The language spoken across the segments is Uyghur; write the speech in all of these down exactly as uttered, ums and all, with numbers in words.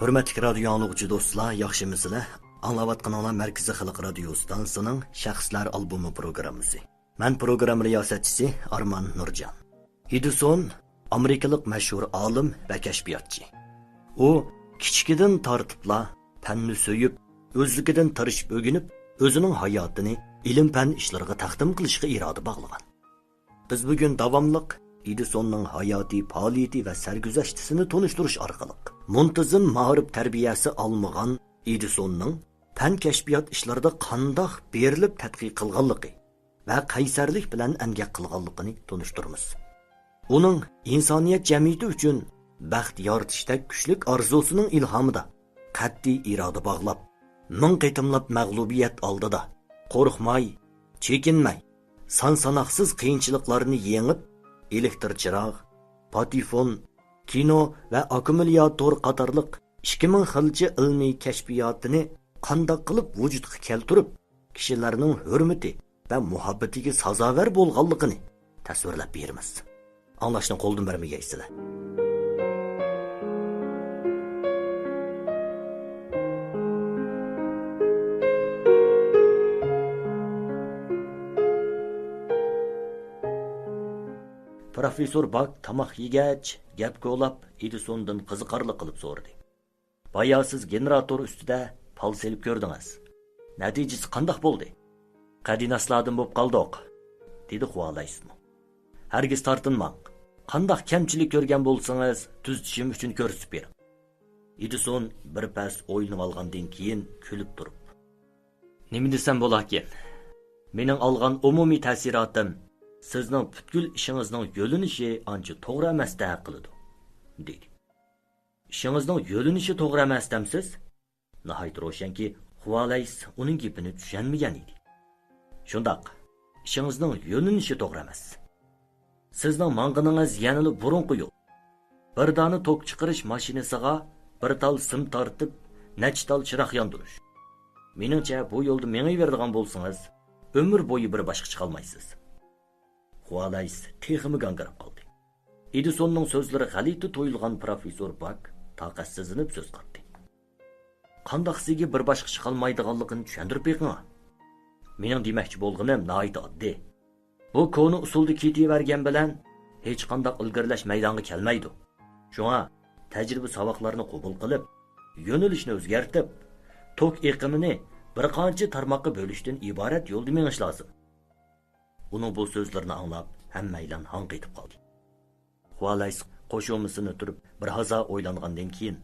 ھۆرمەتلىك رادىيو ئاڭلىغۇچى دوستلار، ياخشىمۇسىلەر؟ ئاڭلاۋاتقىنىڭلار مەركىزىي خەلق رادىيو ئىستانسىسىنىڭ شەخسلەر ئالبومى پروگراممىسى. مەن پروگرامما رىياسەتچىسى ئارمان نۇرجان. ئېدىسون ئامېرىكىلىق مەشھۇر ئالىم ۋە كەشپىياتچى. ئۇ كىچىكىدىن تارتىپلا پەننى سۆيۈپ، ئۆزلۈكىدىن تىرىشىپ ئۆگىنىپ، ئۆزىنىڭ ھاياتىنى ئىلىم-پەن ئىشلىرىغا تەقدىم قىلىشقا ئىرادە باغلىغان. بىز بۈگۈن داۋاملىق ئېدىسوننىڭ ھاياتىي پائالىيىتى ۋە سەرگۈزەشتىسىنى تونۇشتۇرۇش ئارقىلىق، مۇنتىزىم مائارىپ تەربىيەسى ئالمىغان ئېدىسوننىڭ پەن كەشپىيات ئىشلىرىدا قانداق بېرىلىپ تەتقىق قىلغانلىقى ۋە قەيسەرلىك بىلەن ئەمگەك قىلغانلىقىنى تونۇشتۇرىمىز. ئۇنىڭ ئىنسانىيەت جەمئىيىتى ئۈچۈن بەخت يارىتىشتەك كۈچلۈك ئارزۇسىنىڭ ئىلھامىدا قەتئىي ئىرادە باغلاپ، مىڭ قېتىملاپ مەغلۇبىيەت ئالدىدا قورقماي، چېكىنمەي، سان-ساناقسىز قىيىنچىلىقلارنى يېڭىپ، ئېلېكتر چىراغ، پاتېفون، كىنو ۋە ئاككۇمۇلياتور قاتارلىق ئىككى مىڭ خىلچە ئىلمىي كەشپىياتىنى قانداق قىلىپ ۋۇجۇدقا كەلتۈرۈپ، كىشىلەرنىڭ ھۆرمىتى ۋە مۇھەببىتىگە سازاۋەر بولغانلىقىنى تەسۋىرلەپ بېرىمىز. ئاڭلاشنى قولدىن بەرمىگەيسىلەر. پروفېسسور باك تاماق يېگەچ، گەپ كولاپ، ئېدىسوندىن قىزىقارلىق قىلىپ سورىدى. بايا سىز گېنېراتور ئۈستىدە پال سېلىپ كۆردىڭىز. نەتىجىسى قانداق بولدى؟ قەدىناسلاردىن بولۇپ قالدۇق، دېدى خۇالەيسمۇ. ھەرگىز تارتىنماڭ. قانداق كەمچىلىك كۆرگەن بولسىڭىز، تۈزىتىشىم ئۈچۈن كۆرسىتىپ بېرىڭ. ئېدىسون بىر پەس ئويلىنىۋالغاندىن كېيىن كۈلۈپ تۇرۇپ، نېمە دېسەم بولاركىن؟ مېنىڭ ئالغان ئومۇمىي تەسىراتىم سىزنىڭ پۈتكۈل ئىشىڭىزنىڭ يۆنىلىشى ئانچە توغرا ئەمەستەك قىلىدۇ، دېدى. ئىشىڭىزنىڭ يۆنىلىشى توغرا ئەمەس دەمسىز؟ ناھايىتى روشەنكى، خۇالەيس ئۇنىڭ گېپىنى چۈشەنمىگەن ئىدى. شۇنداق، ئىشىڭىزنىڭ يۆنىلىشى توغرا ئەمەس. سىزنىڭ ماڭغىنىڭىز يەنىلا بۇرۇنقى يول. بىر دانە توك چىقىرىش ماشىنىسىغا بىر تال سىم تارتىپ، نەچچە تال چىراغ ياندۇرۇش. مېنىڭچە، بۇ يولدا مېڭىۋېرىدىغان بولسىڭىز، ئۆمۈر بويى بىر باشقا چىقالمايسىز. خۇالەيس تېخىمۇ گاڭگىراپ قالدى. ئېدىسوننىڭ سۆزلىرى غەلىتە تۇيۇلغان پروفېسسور باك تاقەتسىزلىنىپ سۆز قاتتى. قانداق سىزگە بىر باشقا چىقالمايدىغانلىقىنى چۈشەندۈرۈپ بېقىڭا. مېنىڭ دېمەكچى بولغىنىم ناھايىتى ئاددىي. بۇ كونا ئۇسۇلدا كېتىۋەرگەن بىلەن ھېچقانداق ئىلگىرىلەش مەيدانغا كەلمەيدۇ. شۇڭا تەجرىبە ساۋاقلارنى قوبۇل قىلىپ، يۆنىلىشنى ئۆزگەرتىپ، توك ئېقىمىنى بىر قانچە تارماققا بۆلۈشتىن ئىبارەت يولدا مېڭىش لازىم. ئۇنىڭ بۇ سۆزلىرىنى ئاڭلاپ، ھەممەيلەن ھاڭ قېتىپ قالدى. خۇالەيس قوشۇمىسىنى تۈرۈپ، بىر ھازا ئويلانغاندىن كېيىن،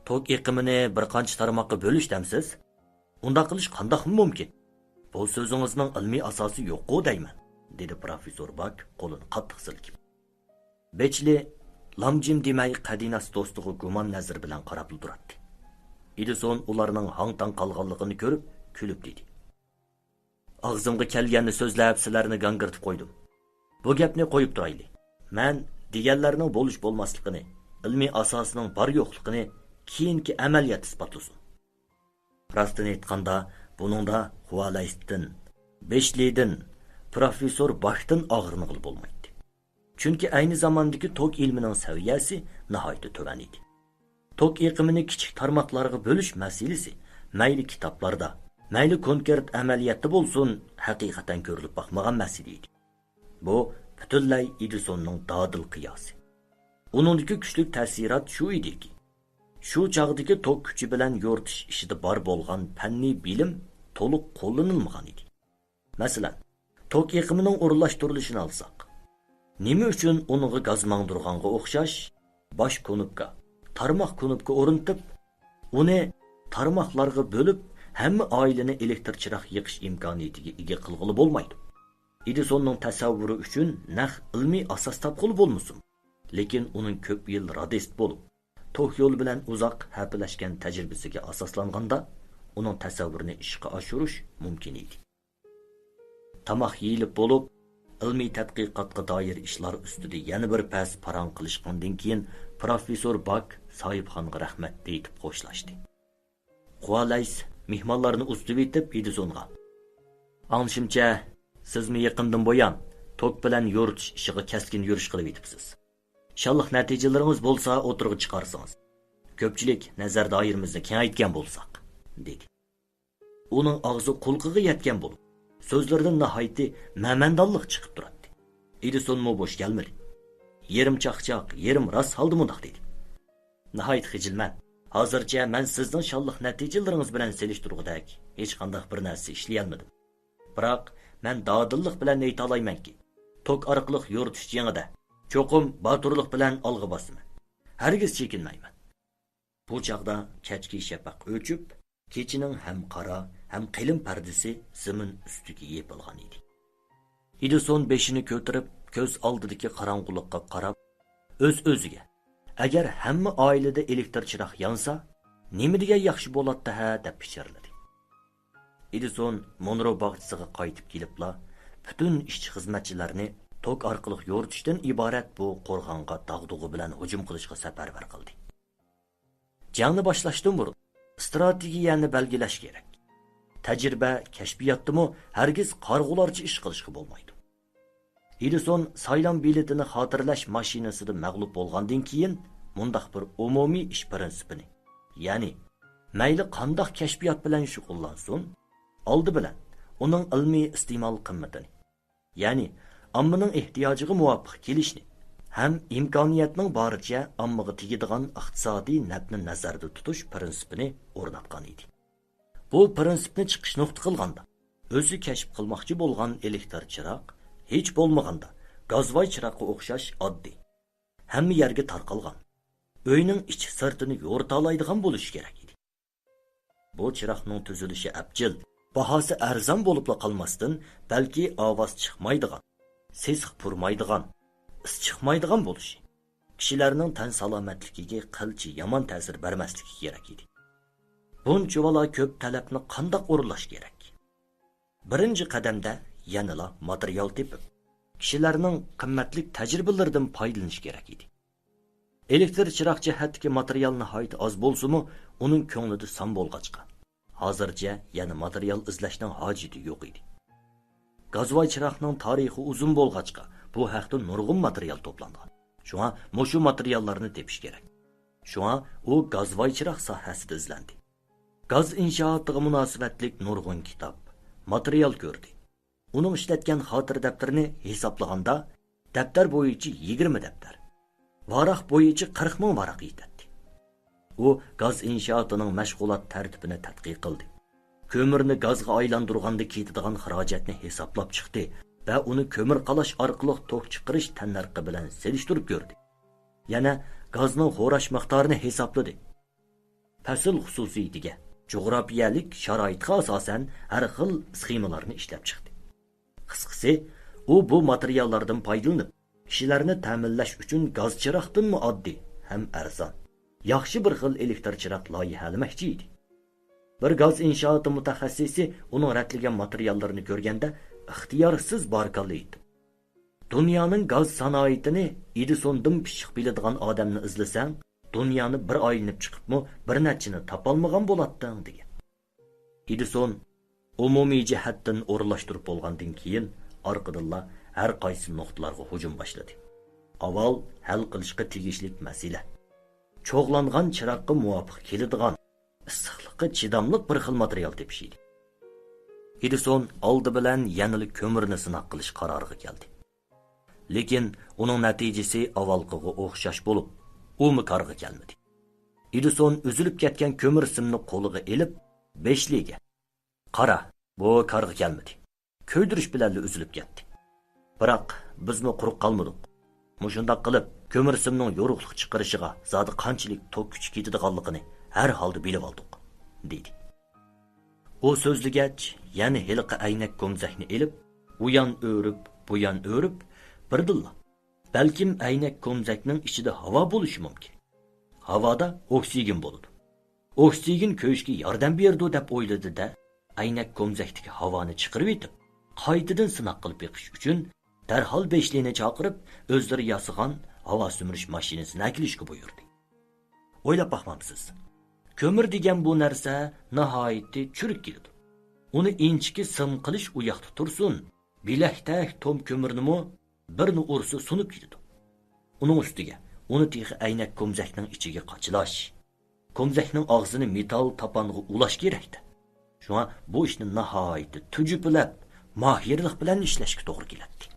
توك ئېقىمىنى بىر قانچە تارماققا بۆلۈش دەمسىز؟ ئۇنداق قىلىش قانداقمۇ مۇمكىن؟ بۇ سۆزىڭىزنىڭ ئىلمىي ئاساسى يوققۇ دەيمەن، دېدى پروفېسسور باك قولىنى قاتتىق سىلكىپ. بېچلى لامجىم دېمەي قەدىناس دوستىغا گۇمان نەزىرى بىلەن قاراپلا تۇراتتى. ئېدىسون ئۇلارنىڭ ھاڭ-تاڭ قالغانلىقىنى كۆرۈپ، كۈلۈپ دېدى. ئاغزىمغا كەلگەننى سۆزلەپ، سىلەرنى گاڭگىرىتىپ قويدۇم. بۇ گەپنى قويۇپ تۇرايلى. مەن دېگەنلەرنىڭ بولۇش-بولماسلىقىنى، ئىلمىي ئاساسىنىڭ بار-يوقلۇقىنى كېيىنكى ئەمەلىيەت ئىسپاتلىسۇن. راستىنى ئېيتقاندا، بۇنىڭدا خۇالەيستىن، بېشلىدىن، پروفېسسور باكتىن ئاغرىنغىلى بولمايتتى. چۈنكى ئەينى زاماندىكى توك ئىلمىنىڭ سەۋىيەسى ناھايىتى تۆۋەن ئىدى. توك ئېقىمىنى كىچىك تارماقلارغا بۆلۈش مەسىلىسى مەيلى كىتابلاردا، مەيلى كونكرېت ئەمەلىيەتتە بولسۇن، ھەقىقەتەن كۆرۈلۈپ باقمىغان مەسىلە ئىدى. بۇ پۈتۈنلەي ئېدىسوننىڭ دادىل قىياسى. ئۇنىڭدىكى كۈچلۈك تەسىرات شۇ ئىدىكى، شۇ چاغدىكى توك كۈچى بىلەن يورۇتۇش ئىشىدا بار بولغان پەننىي بىلىم تولۇق قوللىنىلمىغان ئىدى. مەسىلەن، توك ئېقىمىنىڭ ئورۇنلاشتۇرۇلۇشىنى ئالساق، نېمە ئۈچۈن ئۇنىڭغا گاز ماڭدۇرغانغا ئوخشاش باش كۇنۇپكا، تارماق كۇنۇپكا ئورنىتىپ، ئۇنى تارماقلارغا بۆلۈپ، ھەممە ئائىلىنى ئېلېكتر چىراغ يېقىش ئىمكانىيىتىگە ئىگە قىلغىلى بولمايدۇ؟ ئېدىسوننىڭ تەسەۋۋۇرى ئۈچۈن نەق ئىلمىي ئاساس تاپقىلى بولمىسۇن، لېكىن ئۇنىڭ كۆپ يىل رادىست بولۇپ، توك يولى بىلەن ئۇزاق ھەپىلەشكەن تەجرىبىسىگە ئاساسلانغاندا، ئۇنىڭ تەسەۋۋۇرىنى ئىشقا ئاشۇرۇش مۇمكىن ئىدى. تاماق يېيىلىپ بولۇپ، ئىلمىي تەتقىقاتقا دائىر ئىشلار ئۈستىدە يەنە بىر پەس پاراڭ قىلىشقاندىن كېيىن، پروفېسسور باك ساھىبخانغا رەھمەت دېيىتىپ خوشلاشتى. خۇالەيس مېھمانلارنى ئۇزىتىۋېتىپ ئېدىسونغا، ئاڭلىشىمچە، سىزمۇ يېقىندىن بۇيان توك بىلەن يورۇتۇش ئىشىغا كەسكىن يۈرۈش قىلىۋېتىپسىز. شانلىق نەتىجىلىرىڭىز بولسا ئوتتۇرىغا چىقارسىڭىز، كۆپچىلىك نەزەر دائىرىمىزنى كېڭەيتكەن بولساق، دېدى. ئۇنىڭ ئاغزى قۇلىقىغا يەتكەن بولۇپ، سۆزلىرىدىن ناھايىتى مەمەندانلىق چىقىپ تۇراتتى. ئېدىسونمۇ بوش كەلمىدى. يېرىم چاقچاق، يېرىم راست ھالدا مۇنداق دېدى: ناھايىتى خىجىلمەن. ھازىرچە مەن سىزنىڭ شانلىق نەتىجىلىرىڭىز بىلەن سېلىشتۇرغۇدەك ھېچقانداق بىر نەرسە ئىشلىيەلمىدىم. بىراق، مەن دادىللىق بىلەن ئېيتالايمەنكى، توك ئارقىلىق يورۇتۇش جېڭىدە چوقۇم باتۇرلۇق بىلەن ئالغا باسىمەن. ھەرگىز چېكىنمەيمەن. بۇ چاغدا كەچكى شەپەق ئۆچۈپ، كېچىنىڭ ھەم قارا، ھەم قېلىن پەردىسى زېمىن ئۈستىگە يېپىلغان ئىدى. ئېدىسون بېشىنى كۆتۈرۈپ، كۆز ئالدىدىكى قاراڭغۇلۇققا قاراپ، ئۆز-ئۆزىگە، «ئەگەر ھەممە ئائىلىدە ئېلېكتىر چىراغ يانسا، نېمە دېگەن ياخشى بولاتتى ھە؟» دەپ پىچىرلىدى. ئېدىسون مونرو باغچىسىغا قايتىپ كېلىپلا، پۈتۈن ئىشچى-خىزمەتچىلەرنى توك ئارقىلىق يورۇتۇشتىن ئىبارەت بۇ قورغانغا داغدۇغا بىلەن ھۇجۇم قىلىشقا سەپەرۋەر قىلدى. جەڭنى باشلاشتىن بۇرۇن ئىستراتېگىيەنى بەلگىلەش كېرەك. تەجرىبە، كەشپىياتتىمۇ ھەرگىز قارىغۇلارچە ئىش قىلىشقا بولمايدۇ. ئېدىسون سايلام بېلىتىنى خاتىرىلەش ماشىنىسىدا مەغلۇپ بولغاندىن كېيىن مۇنداق بىر ئومۇمىي ئىش پىرىنسىپىنى، يەنى مەيلى قانداق كەشپىيات بىلەن شۇغۇللانسۇن، ئالدى بىلەن ئۇنىڭ ئىلمىي ئىستېمال قىممىتىنى، يەنى ئاممىنىڭ ئېھتىياجىغا مۇۋاپىق كېلىشنى ھەم ئىمكانىيەتنىڭ بارىچە ئاممىغا تېگىدىغان ئىقتىسادىي نەپنى نەزەردە تۇتۇش پىرىنسىپىنى ئورناتقان ئىدى. بۇ پىرىنسىپنى چىقىش نۇقتا قىلغاندا، ئۆزى كەشىپ قىلماقچى بولغان ئېلېكتىر چىراغ ھېچ بولمىغاندا گازۋاي چىراغقا ئوخشاش ئاددىي، ھەممە يەرگە تارقالغان، ئۆينىڭ ئىچى سىرتىنى يورۇتالايدىغان بولۇشى كېرەك ئىدى. بۇ چىراغنىڭ تۈزۈلۈشى ئەپچىل، باھاسى ئەرزان بولۇپلا قالماستىن، بەلكى ئاۋاز چىقمايدىغان، سېسىق پۇرمايدىغان، ئىس چىقمايدىغان بولۇشى، كىشىلەرنىڭ تەن سالامەتلىكىگە قىلچە يامان تەسىر بەرمەسلىكى كېرەك ئىدى. بۇنچىۋالا كۆپ تەلەپنى قانداق ئورۇنلاش كېرەك؟ بىرىنچى قەدەمدە يەنىلا ماتېرىيال تېپىپ، كىشىلەرنىڭ قىممەتلىك تەجرىبىلىرىدىن پايدىلىنىش كېرەك ئىدى. ئېلېكتىر چىراغ جەھەتتىكى ماتېرىيال ناھايىتى ئاز بولسىمۇ، ئۇنىڭ كۆڭلىدە سان بولغاچقا، ھازىرچە يەنە ماتېرىيال ئىزدەشنىڭ ھاجىتى يوق ئىدى. گازۋاي چىراغنىڭ تارىخى ئۇزۇن بولغاچقا، بۇ ھەقتە نۇرغۇن ماتېرىيال توپلانغان. شۇڭا مۇشۇ ماتېرىياللارنى تېپىش كېرەك. شۇڭا ئۇ گازۋاي چىراغ ساھەسىدە ئىزلەندى. گاز ئىنشائاتىغا مۇناسىۋەتلىك نۇرغۇن كىتاب، ماتېرىيال كۆردى. ئۇنىڭ ئىشلەتكەن خاتىرە دەپتىرىنى ھېسابلىغاندا، دەپتەر بويىچە يىگىرمە دەپتەر، ۋاراق بويىچە قىرىق مىڭ ۋاراق يېتەتتى. ئۇ گاز ئىنشائاتىنىڭ مەشغۇلات تەرتىپىنى تەتقىق قىلدى. كۆمۈرنى گازغا ئايلاندۇرغاندا كېتىدىغان خىراجەتنى ھېسابلاپ چىقتى ۋە ئۇنى كۆمۈر قالاش ئارقىلىق توك چىقىرىش تەننەرخى بىلەن سېلىشتۇرۇپ كۆردى. يەنە گازنىڭ خوراش مىقدارىنى ھېسابلىدى. پەسىل خۇسۇسىيىتىگە، جۇغراپىيەلىك شارائىتقا ئاساسەن ھەر خىل سخېمىلارنى ئىشلەپ چىقتى. قىسقىسى، ئۇ بۇ ماتېرىياللاردىن پايدىلىنىپ، كىشىلەرنى تەمىنلەش ئۈچۈن گاز چىراغدىنمۇ ئاددىي ھەم ئەرزان، ياخشى بىر خىل ئېلېكتىر چىراغ لايىھەلىمەكچى ئىدى. بىر گاز ئىنشائاتى مۇتەخەسسىسى ئۇنىڭ رەتلىگەن ماتېرىياللىرىنى كۆرگەندە، ئىختىيارسىز بارىكاللا ئېيتىپ، «دۇنيانىڭ گاز سانائىتىنى ئېدىسوندىن پىششىق بىلىدىغان ئادەمنى ئىزلىسەڭ، دۇنيانى بىر ئايلىنىپ چىقىپمۇ بىر نەچچىنى تاپالمىغان بولاتتىڭ» دېگەن. ئېدىسون ئومۇمىي جەھەتتىن ئورۇنلاشتۇرۇپ بولغاندىن كېيىن، ئارقىدىنلا ھەر قايسى نۇقتىلارغا ھۇجۇم باشلىدى. ئاۋۋال ھەل قىلىشقا تېگىشلىك مەسىلە، چوغلانغان چىراغقا مۇۋاپىق كېلىدىغان، ئىسسىقلىققا چىداملىق بىر خىل ماتېرىيال تېپىش ئىدى. ئېدىسون ئالدى بىلەن يەنىلا كۆمۈرنى سىناق قىلىش قارارىغا كەلدى. لېكىن ئۇنىڭ نەتىجىسى ئاۋۋالقىغا ئوخشاش بولۇپ، ئۇمۇ كارغا كەلمىدى. ئېدىسون ئۈزۈلۈپ كەتكەن كۆمۈر سىمنى قولىغا ئېلىپ، بېشلىگە، «قارا، بۇ كارغا كەلمىدى. كۆيدۈرۈش بىلەنلا ئۈزۈلۈپ كەتتى. بىراق، بىزمۇ قۇرۇق قالمىدۇق. مۇشۇنداق قىلىپ، كۆمۈر سىمنىڭ يورۇقلۇق چىقىرىشىغا زادى قانچىلىك توك كۈچى كېتىدىغانلىقىنى ھەر ھالدا بىلىۋالدۇق» دېدى. ئۇ سۆزلىگەچ، يەنە ھېلىقى ئەينەك كومزەكنى ئېلىپ، ئۇيان ئۆرۈپ، بۇيان ئۆرۈپ، بىردىنلا، «بەلكىم ئەينەك كومزەكنىڭ ئىچىدە ھاۋا بولۇشى مۇمكىن. ھاۋادا ئوكسىگېن بولىدۇ. ئوكسىگېن كۆيۈشكە ياردەم بېرىدۇ» دەپ ئويلىدى-دە، ئەينەك كومزەكتىكى ھاۋانى چىقىرىۋېتىپ، قايتىدىن سىناق قىلىپ بېقىش ئۈچۈن دەرھال بېشلىنى چاقىرىپ، ئۆزلىرى ياسىغان ھاۋا سۈمۈرۈش ماشىنىسىنى ئەكېلىشكە بۇيرۇدى. ئويلاپ باقمامسىز؟ كۆمۈر دېگەن بۇ نەرسە ناھايىتى چۈرۈك كېلىدۇ. ئۇنى ئىنچىكە سىم قىلىش ئۇياقتا تۇرسۇن، بىلەكتەك توم كۆمۈرنىمۇ بىرنى ئۇرسا سۇنۇپ كېتىدۇ. ئۇنىڭ ئۈستىگە ئۇنى تېخى ئەينەك كومزەكنىڭ ئىچىگە قاچىلاش، كومزەكنىڭ ئاغزىنى مېتال تاپانغا ئۇلاش كېرەكتى. شۇڭا بۇ ئىشنى ناھايىتى تۈجۈپىلەپ، ماھىرلىق بىلەن ئىشلەشكە توغرا كېلەتتى.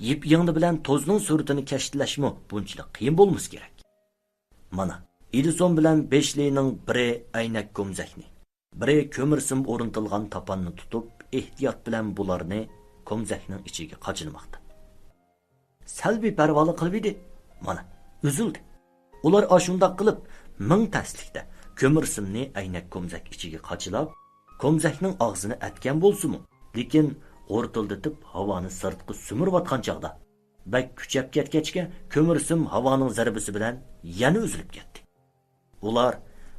يىپ ئىڭنە بىلەن توزنىڭ سۈرىتىنى كەشتىلەشمۇ بۇنچىلىك قىيىن بولمىسا كېرەك. مانا، ئېدىسون بىلەن بېشلىنىڭ بىرى ئەينەك كومزەكنى، بىرى كۆمۈر سىم ئورنىتىلغان تاپاننى تۇتۇپ، ئېھتىيات بىلەن بۇلارنى كومزەكنىڭ ئىچىگە قاچىلىماقتا. سەل بىپەرۋالىق قىلىۋىدى. مانا، ئۈزۈلدى. ئۇلار ئاشۇنداق قىلىپ، مىڭ تەسلىكتە كۆمۈر سىمنى ئەينەك كومزەك ئىچىگە قاچىلاپ، كومزەكنىڭ ئاغزىنى ئەتكەن بولسىمۇ، لېكىن غورتىلدىتىپ ھاۋانى سىرتقا سۈمۈرۈۋاتقان چاغدا، بەك كۈچەپ كەتكەچكە، كۆمۈر سىم ھاۋانىڭ زەربىسى بىلەن يەنە ئۈزۈلۈپ كەتتى. ئۇلار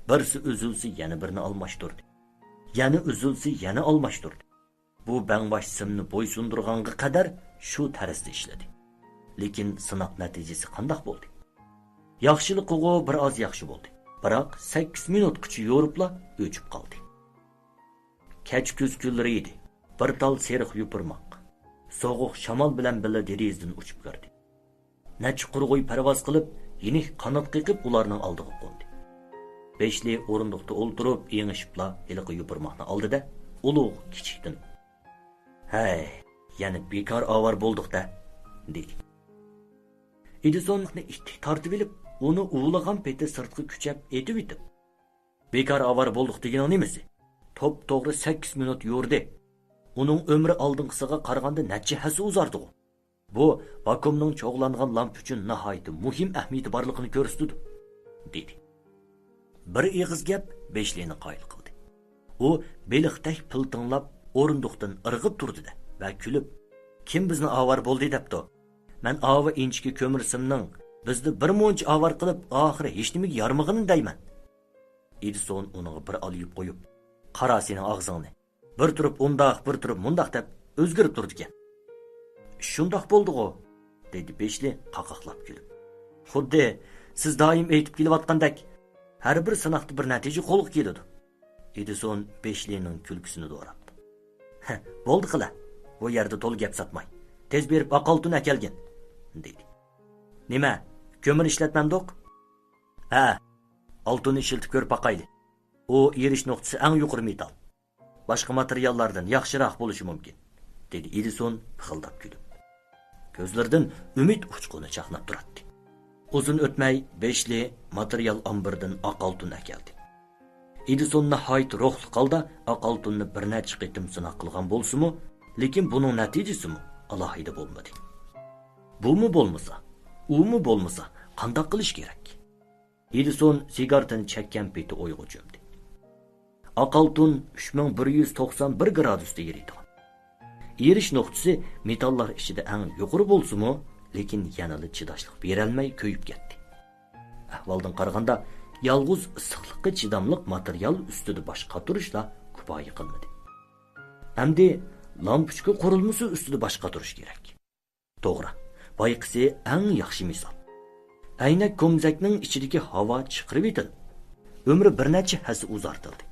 بىرسى ئۈزۈلسە يەنە بىرىنى ئالماشتۇردى. يەنە ئۈزۈلسە يەنە ئالماشتۇردى. بۇ بەڭباش سىمنى بويسۇندۇرغانغا قەدەر شۇ تەرزدە ئىشلىدى. لېكىن سىناق نەتىجىسى قانداق بولدى؟ ياخشىلىقىغۇ بىر ئاز ياخشى بولدى. بىراق سەككىز مىنۇتقىچە يورۇپلا ئۆچۈپ قالدى. كەچ كۈز كۈنلىرى ئىدى. بىر تال سېرىق يوپۇرماق سوغۇق شامال بىلەن بىللە دېرىزىدىن ئۇچۇپ كىردى. نەچچە قۇرغۇي پەرۋاز قىلىپ، يېنىك قانات قېقىپ ئۇلارنىڭ ئالدىغا قوندى. بېشلى ئورۇندۇقتا ئولتۇرۇپ، ئېڭىشىپلا ھېلىقى يوپۇرماقنى ئالدى-دە، ئۇلۇغ كىچىكتىن: «ھەي، يەنە بىكار ئاۋارە بولدۇق-دە!» دېدى. ئېدىسون ئىتتىك تارتىۋېلىپ، ئۇنى ئۇۋىلىغان پېتى سىرتقا كۈچەپ ئېتىۋېتىپ: «بىكار ئاۋارە بولدۇق دېگىنىڭ نېمىسى؟ توپتوغرا سەككىز مىنۇت يورۇدى. ئۇنىڭ ئۆمرى ئالدىنقىسىغا قارىغاندا نەچچە ھەسسە ئۇزاردىغۇ. بۇ ۋاكۇئۇمنىڭ چوغلانغان لامپا ئۈچۈن ناھايىتى مۇھىم ئەھمىيىتى بارلىقىنى كۆرسىتىدۇ» دېدى. بىر ئېغىز گەپ بېشلىنى قايىل قىلدى. ئۇ بېلىقتەك پىلتىڭلاپ ئورۇندۇقتىن ئىرغىپ تۇردى-دە ۋە كۈلۈپ: «كىم بىزنى ئاۋارە بولدى دەپتۇ؟ مەن ئاۋۇ ئىنچىكە كۆمۈر سىمنىڭ بىزنى بىر مۇنچە ئاۋارە قىلىپ، ئاخىرى ھېچنېمىگە يارىمىغىنىنى دەيمەن.» ئېدىسون ئۇنىڭغا بىر ئالىيىپ قويۇپ: «قارا سېنىڭ ئاغزىڭنى! بىر تۇرۇپ ئۇنداق، بىر تۇرۇپ مۇنداق دەپ ئۆزگىرىپ تۇرىدىكەن.» «شۇنداق بولدىغۇ؟» دېدى بېشلى قاقاقلاپ كۈلۈپ. «خۇددى سىز دائىم ئېيتىپ كېلىۋاتقاندەك، ھەر بىر سىناقتا بىر نەتىجە قولغا كېلىدۇ.» ئېدىسون بېشلىنىڭ كۈلكىسىنى دوراپتۇ. «ھە، بولدى قىلە، بۇ يەردە تولا گەپ ساتماي، تېز بېرىپ ئاق ئالتۇن ئەكەلگىن» دېدى. «نېمە، كۆمۈر ئىشلەتمەمدۇق؟» «ھە، ئالتۇننى ئىشلىتىپ كۆرۈپ باقايلى. ئۇ ئېرىش نۇقتىسى ئەڭ يۇقىرى مېتال. باشقا ماتېرىياللاردىن ياخشىراق بولۇشى مۇمكىن»، دېدى ئېدىسون پىخىلداپ كۈلۈپ. كۆزلىرىدىن ئۈمىد ئۇچقۇنى چاقناپ تۇراتتى. ئۇزۇن ئۆتمەي بېشلى ماتېرىيال ئامبىرىدىن ئاق ئالتۇن ئەكەلدى. ئېدىسون ناھايىتى روھلۇق ھالدا ئاق ئالتۇننى بىر نەچچە قېتىم سىناق قىلغان بولسىمۇ، لېكىن بۇنىڭ نەتىجىسىمۇ ئالاھىدە بولمىدى. بۇمۇ بولمىسا، ئۇمۇ بولمىسا، قانداق قىلىش كېرەك؟ ئېدىسون سىگارتىنى چەككەن پېتى ئويغا چۆمدى. ئاق ئالتۇن ئۈچ مىڭ بىر يۈز توقسان بىر گرادۇستا ئېرىيدىغان. ئېرىش نۇقتىسى مېتاللار ئىچىدە ئەڭ يۇقىرى بولسىمۇ، لېكىن يەنىلا چىداشلىق بېرەلمەي كۆيۈپ كەتتى. ئەھۋالدىن قارىغاندا، يالغۇز ئىسسىقلىققا چىداملىق ماتېرىيال ئۈستىدە باش قاتۇرۇشلا كۇپايە قىلمىدى. ئەمدى لامپۇچكا قۇرۇلمىسى ئۈستىدە باش قاتۇرۇش كېرەك. توغرا، بايىقىسى ئەڭ ياخشى مىسال. ئەينەك كومزەكنىڭ ئىچىدىكى ھاۋا چىقىرىۋېتىلدى. ئۆمرى بىر نەچچە ھەسسە ئۇزارتىلدى.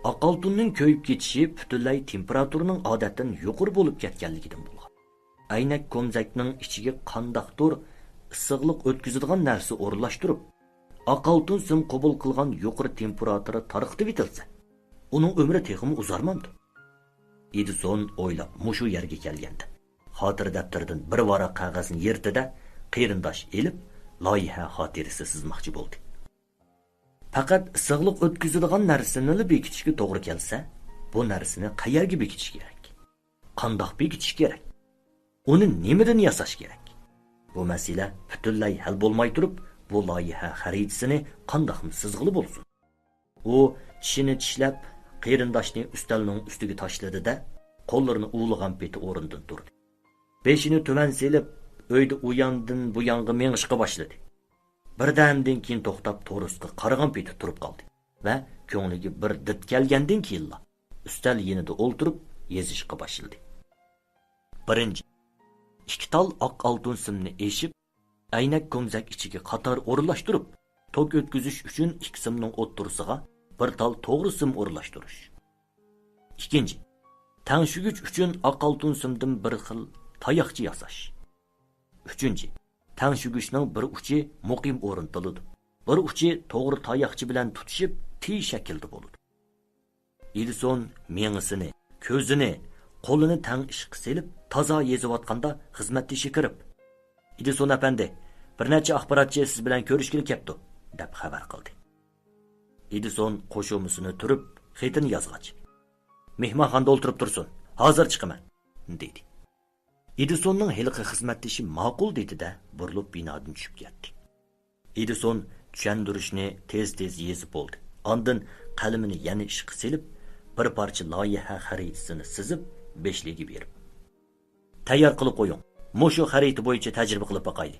ئاق ئالتۇننىڭ كۆيۈپ كېتىشى پۈتۈنلەي تېمپېراتۇرىنىڭ ئادەتتىن يۇقىرى بولۇپ كەتكەنلىكىدىن بولغان. ئەينەك كومزەكنىڭ ئىچىگە قانداقتۇر ئىسسىقلىق ئۆتكۈزىدىغان نەرسە ئورۇنلاشتۇرۇپ، ئاق ئالتۇن سىم قوبۇل قىلغان يۇقىرى تېمپېراتۇرا تارقىتىۋېتىلسە، ئۇنىڭ ئۆمرى تېخىمۇ ئۇزارمامدۇ؟ ئېدىسون ئويلاپ مۇشۇ يەرگە كەلگەندە، خاتىرە دەپتىرىدىن بىر ۋاراق قەغەزنى يىرتتى-دە، قېرىنداش ئېلىپ، لايىھە خاتىرىسى سىزماقچى بولدى. پەقەت ئىسسىقلىق ئۆتكۈزىدىغان نەرسىنىلا بېكىتىشكە توغرا كەلسە، بۇ نەرسىنى قەيەرگە بېكىتىش كېرەك؟ قانداق بېكىتىش كېرەك؟ ئۇنى نېمىدىن ياساش كېرەك؟ بۇ مەسىلە پۈتۈنلەي ھەل بولماي تۇرۇپ، بۇ لايىھە خەرىتىسىنى قانداقمۇ سىزغىلى بولسۇن؟ ئۇ چىشىنى چىشلەپ، قېرىنداشنى ئۈستەلنىڭ ئۈستىگە تاشلىدى-دە، قوللىرىنى ئۇۋىلىغان پېتى ئورنىدىن تۇردى. بېشىنى تۆۋەن سېلىپ، ئۆيدە ئۇياندىن بۇيانغا مېڭىشقا باشلىدى. بىردەمدىن كېيىن توختاپ، تورۇسقا قارىغان پېتى تۇرۇپ قالدى ۋە كۆڭلىگە بىر دىت كەلگەندىن كېيىنلا، ئۈستەل يېنىدا ئولتۇرۇپ يېزىشقا باشلىدى. بىرىنچى، ئىككى تال ئاق ئالتۇن سىمنى ئېشىپ، ئەينەك كومزەك ئىچىگە قاتار ئورۇنلاشتۇرۇپ، توك ئۆتكۈزۈش ئۈچۈن ئىككى سىمنىڭ ئوتتۇرىسىغا بىر تال توغرا سىم ئورۇنلاشتۇرۇش. ئىككىنچى، تەڭشىگۈچ ئۈچۈن ئاق ئالتۇن سىمدىن بىر خىل تاياقچە ياساش. ئۈچىنچى، تەڭشىگۈچنىڭ بىر ئۇچى مۇقىم ئورنىتىلىدۇ. بىر ئۇچى توغرا تاياقچە بىلەن تۇتىشىپ، تى شەكلىدە بولىدۇ. ئېدىسون مېڭىسىنى، كۆزىنى، قولىنى تەڭ ئىشقا سېلىپ، تازا يېزىۋاتقاندا، خىزمەتدىشى كىرىپ، «ئېدىسون ئەپەندى، بىر نەچچە ئاخباراتچى سىز بىلەن كۆرۈشكىلى كەپتۇ» دەپ خەۋەر قىلدى. ئېدىسون قوشۇمىسىنى تۈرۈپ، خېتىنى يازغاچ، «مېھمانخانىدا ئولتۇرۇپ تۇرسۇن، ھازىر چىقىمەن» دېدى. ئېدىسوننىڭ ھېلىقى خىزمەتدىشى ماقۇل دېدى-دە، بۇرۇلۇپ بىنادىن چۈشۈپ كەتتى. ئېدىسون چۈشەندۈرۈشنى تېز-تېز يېزىپ بولدى. ئاندىن قەلىمىنى يەنە ئىشقا سېلىپ، بىر پارچە لايىھە خەرىتىسىنى سىزىپ، بېشلىكىگە بېرىپ، «تەييار قىلىپ قويۇڭ، مۇشۇ خەرىتە بويىچە تەجرىبە قىلىپ باقايلى»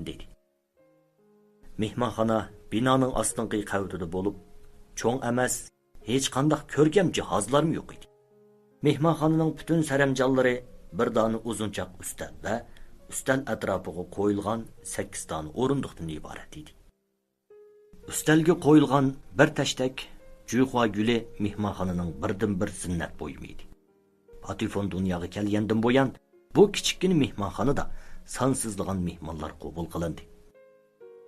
دېدى. مېھمانخانا بىنانىڭ ئاستىنقى قەۋىتىدە بولۇپ، چوڭ ئەمەس، ھېچقانداق كۆركەم جاھازلارمۇ يوق ئىدى. مېھمانخانىنىڭ پۈتۈن سەرەمجانلىرى بىر دانە ئۇزۇنچاق ئۈستەل ۋە ئۈستەل ئەتراپىغا قويۇلغان سەككىز دانە ئورۇندۇقتىن ئىبارەت ئىدى. ئۈستەلگە قويۇلغان بىر تەشتەك جۇيخۇا گۈلى مېھمانخانىنىڭ بىردىنبىر زىننەت بۇيۇمى ئىدى. پاتېفون دۇنياغا كەلگەندىن بۇيان، بۇ كىچىككىنە مېھمانخانىدا سانسىزلىغان مېھمانلار قوبۇل قىلىندى.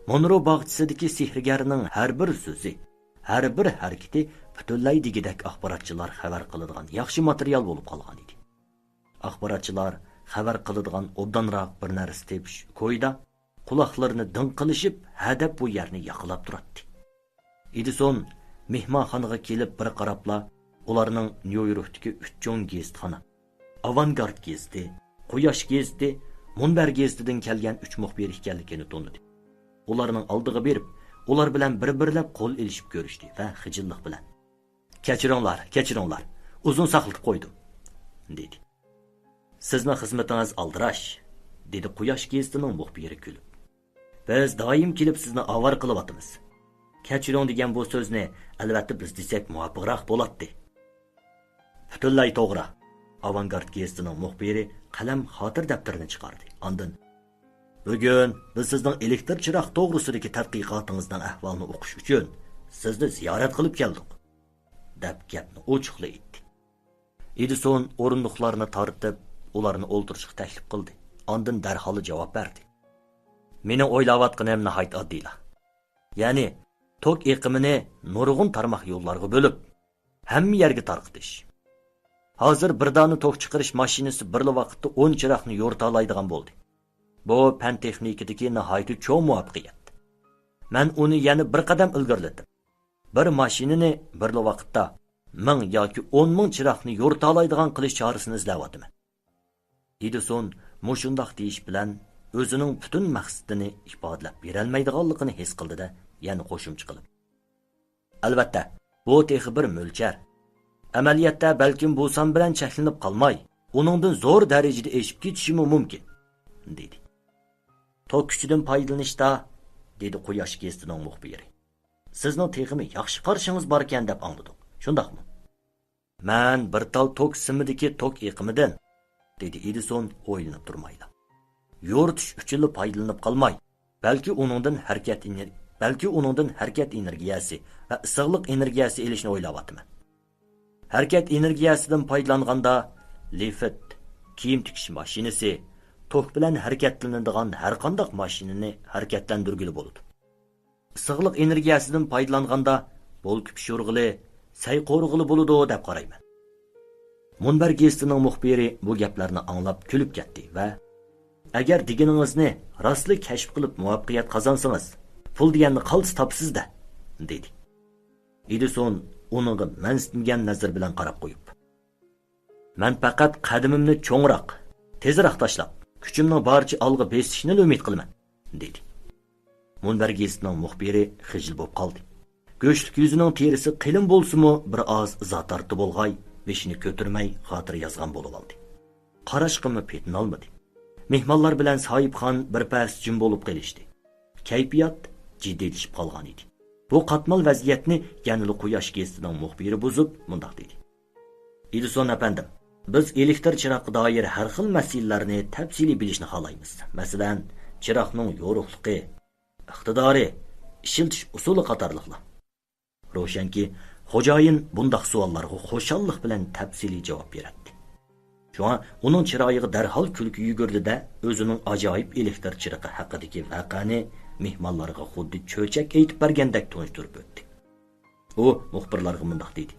مونرو باغچىسىدىكى سېھىرگەرنىڭ ھەر بىر سۆزى، ھەر بىر ھەرىكىتى پۈتۈنلەي دېگۈدەك ئاخباراتچىلار خەۋەر قىلىدىغان ياخشى ماتېرىيال بولۇپ قالغان ئىدى. ئاخباراتچىلار خەۋەر قىلىدىغان ئوبدانراق بىر نەرسە تېپىش كويىدا قۇلاقلىرىنى دىڭ قىلىشىپ، ھەدەپ بۇ يەرنى ياقىلاپ تۇراتتى. ئېدىسون مېھمانخانىغا كېلىپ بىر قاراپلا، ئۇلارنىڭ نيۇ يوركتىكى ئۈچ چوڭ گېزىتخانا، ئاۋانگارد گېزىتى، قۇياش گېزىتى، مۇنبەر گېزىتىدىن كەلگەن ئۈچ مۇخبىر ئىكەنلىكىنى تونۇدى. ئۇلارنىڭ ئالدىغا بېرىپ، ئۇلار بىلەن بىر-بىرلەپ قول ئېلىشىپ كۆرۈشتى ۋە خىجىللىق بىلەن، «كەچۈرۈڭلار، كەچۈرۈڭلار، ئۇزۇن ساقلىتىپ قويدۇم» دېدى. «سىزنىڭ خىزمىتىڭىز ئالدىراش» دېدى قۇياش گېزىتىنىڭ مۇخبىرى كۈلۈپ. «بىز دائىم كېلىپ سىزنى ئاۋارە قىلىۋاتىمىز. كەچۈرۈڭ دېگەن بۇ سۆزنى، ئەلۋەتتە، بىز دېسەك مۇۋاپىقراق بولاتتى.» «پۈتۈنلەي توغرا.» ئاۋانگارد گېزىتىنىڭ مۇخبىرى قەلەم خاتىرە دەپتىرىنى چىقاردى. ئاندىن، «بۈگۈن بىز سىزنىڭ ئېلېكتىر چىراغ توغرىسىدىكى تەتقىقاتىڭىزنىڭ ئەھۋالىنى ئوقۇش ئۈچۈن سىزنى زىيارەت قىلىپ كەلدۇق» دەپ گەپنى ئوچۇقلا ئېيتتى. ئېدىسون ئورۇندۇقلارنى تارتىپ، ئۇلارنى ئولتۇرۇشقا تەكلىپ قىلدى. ئاندىن دەرھاللا جاۋاب بەردى. «مېنىڭ ئويلاۋاتقىنىم ناھايىتى ئاددىيلا. يەنى توك ئېقىمىنى نۇرغۇن تارماق يوللارغا بۆلۈپ، ھەممە يەرگە تارقىتىش. ھازىر بىر دانە توك چىقىرىش ماشىنىسى بىرلا ۋاقىتتا ئون چىراغنى يورۇتالايدىغان بولدى. بۇ پەن تېخنىكىدىكى ناھايىتى چوڭ مۇۋەپپەقىيەت. مەن ئۇنى يەنە بىر قەدەم ئىلگىرىلىتىپ، بىر ماشىنىنى بىرلا ۋاقىتتا مىڭ ياكى ئون مىڭ چىراغنى يورۇتالايدىغان قىلىش چارىسىنى ئىزلەۋاتىمەن.» ئېدىسون مۇشۇنداق دېيىش بىلەن ئۆزىنىڭ پۈتۈن مەقسىتىنى ئىپادىلەپ بېرەلمەيدىغانلىقىنى ھېس قىلدى-دە، يەنە قوشۇمچە قىلىپ، «ئەلۋەتتە، بۇ تېخى بىر مۆلچەر. ئەمەلىيەتتە بەلكىم بۇ سان بىلەن چەكلىنىپ قالماي، ئۇنىڭدىن زور دەرىجىدە ئېشىپ كېتىشىمۇ مۇمكىن» دېدى. «توك كۈچىدىن پايدىلىنىشتا»، دېدى قۇياش گېزىتىنىڭ مۇخبىرى، «سىزنىڭ تېخىمۇ ياخشى قارىشىڭىز باركەن دەپ ئاڭلىدۇق. شۇنداقمۇ؟» «مەن بىر تال توك سىمىدىكى توك ئېقىمىدىن»، دېدى ئېدىسون ئويلىنىپ تۇرمايلا. «يورۇتۇش ئۈچۈنلا پايدىلىنىپ قالماي، بەلكى ئۇنىڭدىن ھەرىكەت ئېنېر-، بەلكى ئۇنىڭدىن ھەرىكەت ئېنېرگىيەسى ۋە ئىسسىقلىق ئېنېرگىيەسى ئېلىشنى ئويلاۋاتىمەن. ھەرىكەت ئېنېرگىيەسىدىن پايدىلانغاندا، لىفت، كىيىم تىكىش ماشىنىسى، توك بىلەن ھەرىكەتلىنىدىغان ھەرقانداق ماشىنىنى ھەرىكەتلەندۈرگىلى بولىدۇ. ئىسسىقلىق ئېنېرگىيەسىدىن پايدىلانغاندا، بولكا پىشۇرغىلى، سەي قورۇغىلى بولىدۇ دەپ قارايمەن.» مۇنبەر گېزىتىنىڭ مۇخبىرى بۇ گەپلەرنى ئاڭلاپ كۈلۈپ كەتتى ۋە، «ئەگەر دېگىنىڭىزنى راستلا كەشىپ قىلىپ مۇۋەپپەقىيەت قازانسىڭىز، پۇل دېگەننى قالتىس تاپىسىز-دە» دېدى. ئېدىسون ئۇنىڭغا مەنسىتمىگەن نەزەر بىلەن قاراپ قويۇپ، «مەن پەقەت قەدىمىمنى چوڭراق، تېزراق تاشلاپ، كۈچۈمنىڭ بارىچە ئالغا بېسىشنىلا ئۈمىد قىلىمەن» دېدى. مۇنبەر گېزىتىنىڭ مۇخبىرى خىجىل بولۇپ قالدى. گۆشلۈك يۈزىنىڭ تېرىسى قېلىن بولسىمۇ، بىر ئاز ئىزا تارتتى بولغاي، بېشىنى كۆتۈرمەي خاتىرە يازغان بولۇۋالدى. قاراشقىمۇ پېتىنالمىدى. مېھمانلار بىلەن ساھىبخان بىر پەس جىم بولۇپ قېلىشتى. كەيپىيات جىددىيلىشىپ قالغان ئىدى. بۇ قاتمال ۋەزىيەتنى يەنىلا قۇياش گېزىتىنىڭ مۇخبىرى بۇزۇپ، مۇنداق دېدى. ئېدىسون ئەپەندىم، بىز ئېلېكتىر چىراغقا دائىر ھەر خىل مەسىلىلەرنى تەپسىلىي بىلىشنى خالايمىز. مەسىلەن، چىراغنىڭ يورۇقلۇقى، ئىقتىدارى، ئىشلىتىش ئۇسۇلى قاتارلىقلار. روشەنكى، خوجايىن بۇنداق سوئاللارغا خۇشاللىق بىلەن تەپسىلىي جاۋاب بېرەتتى. شۇڭا ئۇنىڭ چىرايىغا دەرھال كۈلكە يۈگۈردى-دە، ئۆزىنىڭ ئاجايىپ ئېلېكتىر چىرىقى ھەققىدىكى ۋەقەنى مېھمانلارغا خۇددى چۆچەك ئېيتىپ بەرگەندەك تونۇشتۇرۇپ ئۆتتى. ئۇ مۇخبىرلارغا مۇنداق دېدى: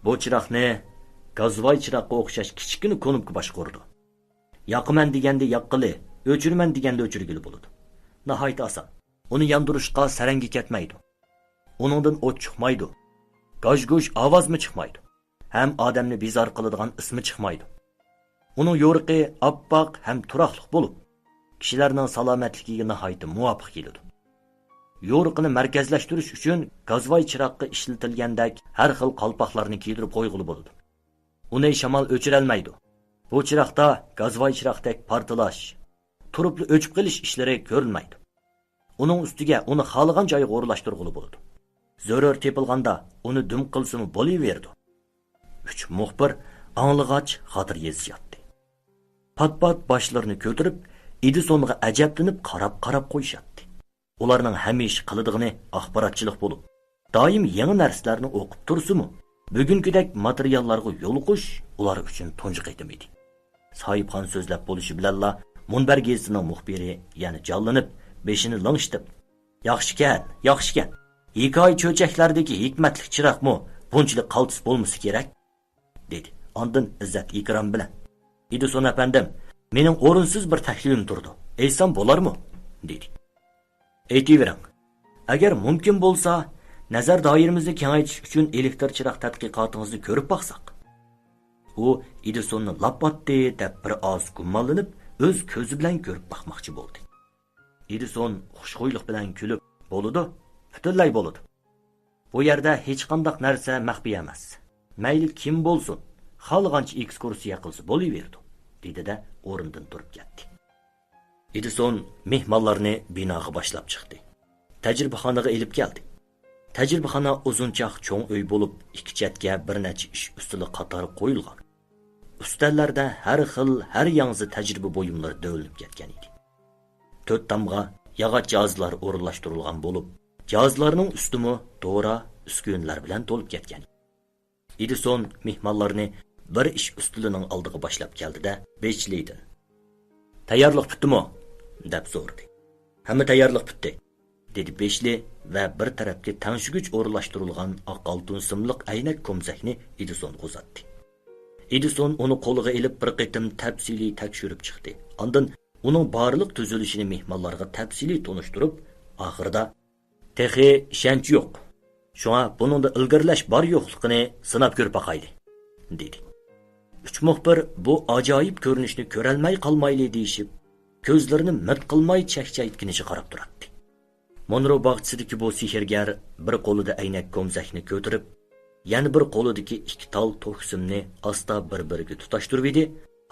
بۇ چىراغنى گازۋاي چىراغقا ئوخشاش كىچىككىنە كۇنۇپكا باشقۇرىدۇ. ياقىمەن دېگەندە ياققىلى، ئۆچۈرىمەن دېگەندە ئۆچۈرگىلى بولىدۇ. ناھايىتى ئاسان. ئۇنى ياندۇرۇشقا سەرەڭگە كەتمەيدۇ. ئۇنىڭدىن ئوت چىقمايدۇ. گاژ-گۇژ ئاۋازمۇ چىقمايدۇ. ھەم ئادەمنى بىزار قىلىدىغان ئىسمۇ چىقمايدۇ. ئۇنىڭ يورۇقى ئاپئاق ھەم تۇراقلىق بولۇپ، كىشىلەرنىڭ سالامەتلىكىگە ناھايىتى مۇۋاپىق كېلىدۇ. يورۇقىنى مەركەزلەشتۈرۈش ئۈچۈن گازۋاي چىراغقا ئىشلىتىلگەندەك ھەر خىل قالپاقلارنى كىيدۈرۈپ قويغىلى بولىدۇ. ئۇنى شامال ئۆچۈرەلمەيدۇ. بۇ چىراغدا گازۋاي چىراغدەك پارتلاش، تۇرۇپلا ئۆچۈپ قېلىش ئىشلىرى كۆرۈلمەيدۇ. ئۇنىڭ ئۈستىگە ئۇنى خالىغان جايغا ئورۇنلاشتۇرغىلى بولىدۇ. زۆرۈر تېپىلغاندا ئۇنى دۈم قىلسىمۇ بولۇۋېرىدۇ. ئۈچ مۇخبىر ئاڭلىغاچ خاتىرە يېزىشاتتى. پات-پات باشلىرىنى كۆتۈرۈپ، ئېدىسونغا ئەجەبلىنىپ قاراپ-قاراپ قويۇشاتتى. ئۇلارنىڭ ھەمىشە قىلىدىغىنى ئاخباراتچىلىق بولۇپ، دائىم يېڭى نەرسىلەرنى ئوقۇپ تۇرسىمۇ، بۈگۈنكىدەك ماتېرىياللارغا يولۇقۇش ئۇلار ئۈچۈن تۇنجى قېتىم ئىدى. ساھىبخان سۆزلەپ بولۇشى بىلەنلا، مۇنبەر گېزىتىنىڭ مۇخبىرى يەنە جانلىنىپ، بېشىنى لىڭشىتىپ، ياخشىكەن، ياخشىكەن. ھېكايە چۆچەكلەردىكى ھېكمەتلىك چىراغمۇ بۇنچىلىك قالتىس بولمىسا كېرەك، دېدى. ئاندىن ئىززەت ئىكرام بىلەن، ئېدىسون ئەپەندىم، مېنىڭ ئورۇنسىز بىر تەكلىپىم تۇرىدۇ. ئېيتسام بولارمۇ؟ دېدى. ئېيتىۋېرىڭ. ئەگەر مۇمكىن بولسا، نەزەر دائىرىمىزنى كېڭەيتىش ئۈچۈن ئېلېكتر چىراغ تەتقىقاتىڭىزنى كۆرۈپ باقساق. ئۇ ئېدىسوننى لاپ ئاتتى دەپ بىر ئاز گۇمانلىنىپ، ئۆز كۆزى بىلەن كۆرۈپ باقماقچى بولدى. ئېدىسون خۇشخۇيلۇق بىلەن كۈلۈپ، بولىدۇ، پۈتۈنلەي بولىدۇ. بۇ يەردە ھېچقانداق نەرسە مەخپىي ئەمەس. مەيلى كىم بولسۇن، خالىغانچە ئېكسكۇرسىيە قىلسا بولۇۋېرىدۇ، دېدى-دە، ئورنىدىن تۇرۇپ كەتتى. ئېدىسون مېھمانلارنى بىناغا باشلاپ چىقتى. تەجرىبىخانىغا ئېلىپ كەلدى. تەجرىبىخانا ئۇزۇنچاق چوڭ ئۆي بولۇپ، ئىككى چەتكە بىر نەچچە ئىش ئۈستىلى قاتار قويۇلغان. ئۈستەللەردە ھەر خىل، ھەر ياڭزا تەجرىبە بۇيۇملىرى دۆۋىلىنىپ كەتكەن ئىدى. تۆت تامغا ياغاچ جاھازلار ئورۇنلاشتۇرۇلغان بولۇپ، جاھازلارنىڭ ئۈستىمۇ دورا، ئۈسكۈنىلەر بىلەن تولۇپ كەتكەن. ئېدىسون مېھمانلارنى بىر ئىش ئۈستىلىنىڭ ئالدىغا باشلاپ كەلدى-دە، بېچلىدىن، «تەييارلىق پۈتتىمۇ؟» دەپ سورىدى. «ھەممە تەييارلىق پۈتتى»، دېدى بېشلى ۋە بىر تەرەپكە تەڭشىگۈچ ئورۇنلاشتۇرۇلغان ئاق ئالتۇن سىملىق ئەينەك كومزەكنى ئېدىسونغا ئۇزاتتى. ئېدىسون ئۇنى قولىغا ئېلىپ بىر قېتىم تەپسىلىي تەكشۈرۈپ چىقتى. ئاندىن ئۇنىڭ بارلىق تۈزۈلۈشىنى مېھمانلارغا تەپسىلىي تونۇشتۇرۇپ، ئاخىرىدا، «تېخى ئىشەنچ يوق. شۇڭا بۇنىڭدا ئىلگىرىلەش بار-يوقلۇقىنى سىناپ كۆرۈپ باقايلى»، دېدى. ئۈچ مۇخبىر بۇ ئاجايىپ كۆرۈنۈشنى كۆرەلمەي قالمايلى دېيىشىپ، كۆزلىرىنى مىت قىلماي چەكچەيتكىنىچە قاراپ تۇراتتى. مونرو باغچىسىدىكى بۇ سېھىرگەر بىر قولىدا ئەينەك كومزەكنى كۆتۈرۈپ، يەنە بىر قولىدىكى ئىككى تال توك سىمنى ئاستا بىر-بىرىگە تۇتاشتۇرۇۋىدى،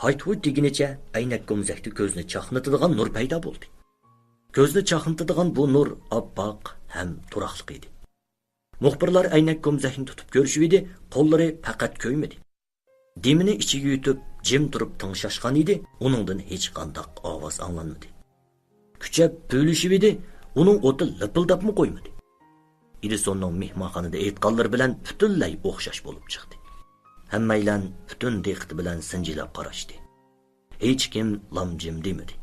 ھايت-ھۇيت دېگىنىچە ئەينەك كومزەكتە كۆزنى چاقنىتىدىغان نۇر پەيدا بولدى. كۆزنى چاقنىتىدىغان بۇ نۇر ئاپئاق ھەم تۇراقلىق ئىدى. مۇخبىرلار ئەينەك كومزەكنى تۇتۇپ كۆرۈشۈۋىدى، قوللىرى پەقەت كۆيمىدى. دېمىنى ئىچىگە يۇتۇپ، جىم تۇرۇپ تىڭشاشقان ئىدى، ئۇنىڭدىن ھېچقانداق ئاۋاز ئاڭلانمىدى. كۈچەپ پۈۋلىشىۋىدى، ئۇنىڭ ئوتى لىپىلداپمۇ قويمىدى. ئېدىسوننىڭ مېھمانخانىدا ئېيتقانلىرى بىلەن پۈتۈنلەي ئوخشاش بولۇپ چىقتى. ھەممەيلەن پۈتۈن دىققىتى بىلەن سىنچىلاپ قاراشتى. ھېچكىم لام-جىم دېمىدى.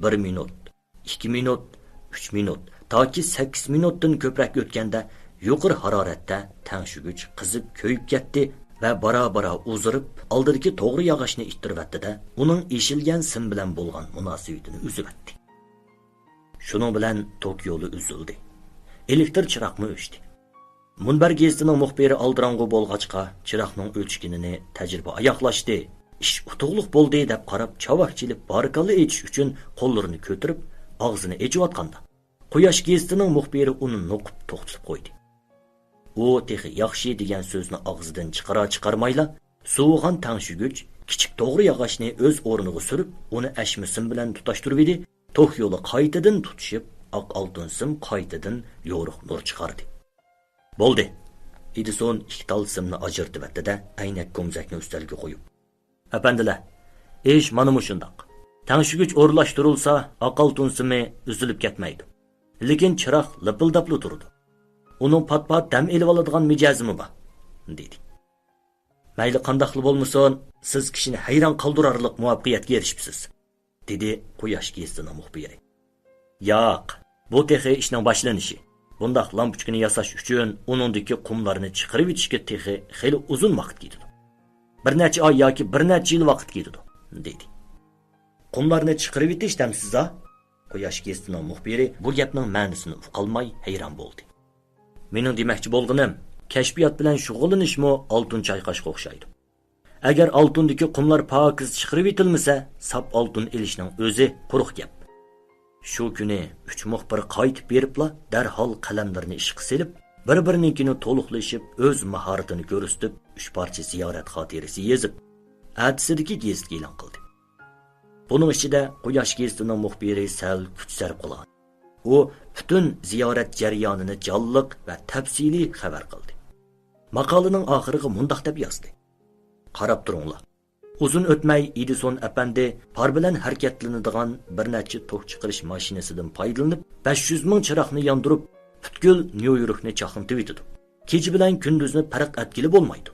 بىر مىنۇت، ئىككى مىنۇت، ئۈچ مىنۇت، تاكى سەككىز مىنۇتتىن كۆپرەك ئۆتكەندە، يۇقىرى ھارارەتتە تەڭشىگۈچ قىزىپ كۆيۈپ كەتتى ۋە بارا-بارا ئۇزىرىپ، ئالدىدىكى توغرا ياغاچنى ئىتتىرىۋەتتى-دە، ئۇنىڭ ئېشىلگەن سىم بىلەن بولغان مۇناسىۋىتىنى ئۈزۈۋەتتى. شۇنىڭ بىلەن توك يولى ئۈزۈلدى. ئېلېكتىر چىراغمۇ ئۆچتى. مۇنبەر گېزىتىنىڭ مۇخبىرى ئالدىراڭغۇ بولغاچقا، چىراغنىڭ ئۆچكىنىنى تەجرىبە ئاياغلاشتى، ئىش ئۇتۇقلۇق بولدى دەپ قاراپ، چاۋاك چېلىپ بارىكاللا ئېيتىش ئۈچۈن قوللىرىنى كۆتۈرۈپ، ئاغزىنى ئېچىۋاتقاندا، قۇياش گېزىتىنىڭ مۇخبىرى ئۇنى نوقۇپ توختىتىپ قويدى. ئۇ تېخى ياخشى دېگەن سۆزنى ئاغزىدىن چىقىرار-چىقارمايلا، سوۋۇغان تەڭشىگۈچ كىچىك توغرا ياغاچنى ئۆز ئورنىغا سۈرۈپ، ئۇنى ئەشمە سىم بىلەن تۇتاشتۇرۇۋىدى، توك يولى قايتىدىن تۇتىشىپ، ئاق ئالتۇن سىم قايتىدىن يورۇق نۇر چىقاردى. بولدى. ئېدىسون ئىككى تال سىمنى ئاجرىتىۋەتتى-دە، ئەينەك كومزەكنى ئۈستەلگە قويۇپ، ئەپەندىلەر، ئىش مانا مۇشۇنداق. تەڭشىگۈچ ئورۇنلاشتۇرۇلسا، ئاق ئالتۇن سىمى ئۈزۈلۈپ كەتمەيدۇ. لېكىن چىراغ لىپىلداپلا تۇرىدۇ. ئۇنىڭ پات-پات دەم ئېلىۋالىدىغان مىجەزىمۇ بار، دېدى. مەيلى قانداقلا بولمىسۇن، سىز كىشىنى ھەيران قالدۇرارلىق مۇۋەپپەقىيەتكە ئېرىشىپسىز، دېدى قۇياش گېزىتىنىڭ مۇخبىرى. ياق، بۇ تېخى ئىشنىڭ باشلىنىشى. بۇنداق لامپۇچكىنى ياساش ئۈچۈن ئۇنىڭدىكى قۇملارنى چىقىرىۋېتىشكە تېخى خېلى ئۇزۇن ۋاقىت كېتىدۇ. بىر نەچچە ئاي ياكى بىر نەچچە يىل ۋاقىت كېتىدۇ، دېدى. قۇملارنى چىقىرىۋېتىش دەمسىز-ھە؟ قۇياش گېزىتىنىڭ مۇخبىرى بۇ گەپنىڭ مەنىسىنى ئۇقالماي ھەيران بولدى. مېنىڭ دېمەكچى بولغىنىم، كەشپىيات بىلەن شۇغۇللىنىشمۇ ئالتۇن چايقاشقا ئوخشايدۇ. ئەگەر ئالتۇندىكى قۇملار پاكىز چىقىرىۋېتىلمىسە، ساپ ئالتۇن ئېلىشنىڭ ئۆزى قۇرۇق گەپ. شۇ كۈنى ئۈچ مۇخبىر قايتىپ بېرىپلا، دەرھال قەلەملىرىنى ئىشقا سېلىپ، بىر-بىرىنىڭكىنى تولۇقلىشىپ، ئۆز ماھارىتىنى كۆرسىتىپ، ئۈچ پارچە زىيارەت خاتىرىسى يېزىپ، ئەتىسىدىكى گېزىتكە ئېلان قىلدى. بۇنىڭ ئىچىدە قۇياش گېزىتىنىڭ مۇخبىرى سەل كۈچ سەرپ قىلغان. ئۇ پۈتۈن زىيارەت جەريانىنى جانلىق ۋە تەپسىلىي خەۋەر قىلدى. ماقالىنىڭ ئاخىرىغا مۇنداق دەپ يازدى: «قاراپ تۇرۇڭلار. ئۇزۇن ئۆتمەي ئېدىسون ئەپەندى پار بىلەن ھەرىكەتلىنىدىغان بىر نەچچە توك چىقىرىش ماشىنىسىدىن پايدىلىنىپ، بەش يۈز مىڭ چىراغنى ياندۇرۇپ، پۈتكۈل نيۇ يوركنى چاقنىتىۋېتىدۇ. كېچە بىلەن كۈندۈزنى پەرق ئەتكىلى بولمايدۇ.»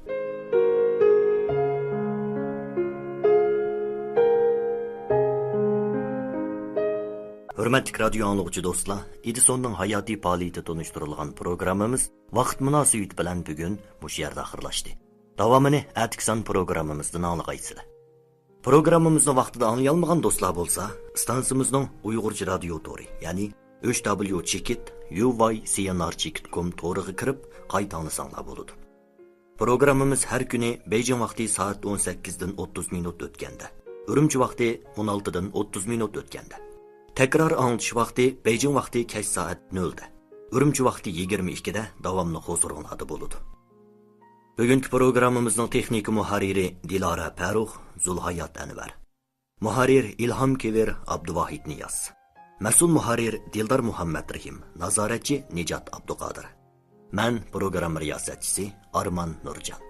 ھۆرمەتلىك رادىيو ئاڭلىغۇچى دوستلار، ئېدىسوننىڭ ھاياتىي پائالىيىتى تونۇشتۇرۇلغان پروگراممىمىز ۋاقىت مۇناسىۋىتى بىلەن بۈگۈن مۇشۇ يەردە ئاخىرلاشتى. داۋامىنى ئەتىكى سان پروگراممىمىزدىن ئاڭلىغايسىلەر. پروگراممىمىزنى ۋاقتىدا ئاڭلىيالمىغان دوستلار بولسا، ئىستانسىمىزنىڭ ئۇيغۇرچە رادىيو تورى، يەنى ئۈچ دابليۇ چېكىت يۇ ۋاي سى ئېن ئار چېكىت كوم تورىغا كىرىپ قايتا ئاڭلىساڭلار بولىدۇ. پروگراممىمىز ھەر كۈنى بېيجىڭ ۋاقتى سائەت ئون سەككىزدىن ئوتتۇز مىنۇت ئۆتكەندە، ئۈرۈمچى ۋاقتى ئون ئالتىدىن ئوتتۇز مىنۇت ئۆتكەندە، تەكرار ئاڭلىتىش ۋاقتى بېيجىڭ ۋاقتى كەچ سائەت نۆلدە، ئۈرۈمچى ۋاقتى يىگىرمە ئىككىدە داۋاملىق ھۇزۇرۇڭلاردا بولىدۇ. بۈگۈنكى پروگراممىمىزنىڭ تېخنىكا مۇھەررىرى دىلارا پەرۇخ، زۇلھايات ئەنۋەر. مۇھەررىر ئىلھام كېۋىر، ئابدۇۋاھىت نىياز. مەسئۇل مۇھەررىر دىلدار مۇھەممەترېھىم، نازارەتچى نىجات ئابدۇقادىر. مەن پروگرامما رىياسەتچىسى ئارمان نۇرجان.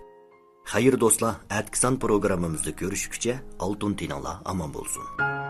خەير دوستلار، ئەتىكى سان پروگراممىمىزدا كۆرۈشكۈچە ئالتۇن تېنىڭلار ئامان بولسۇن.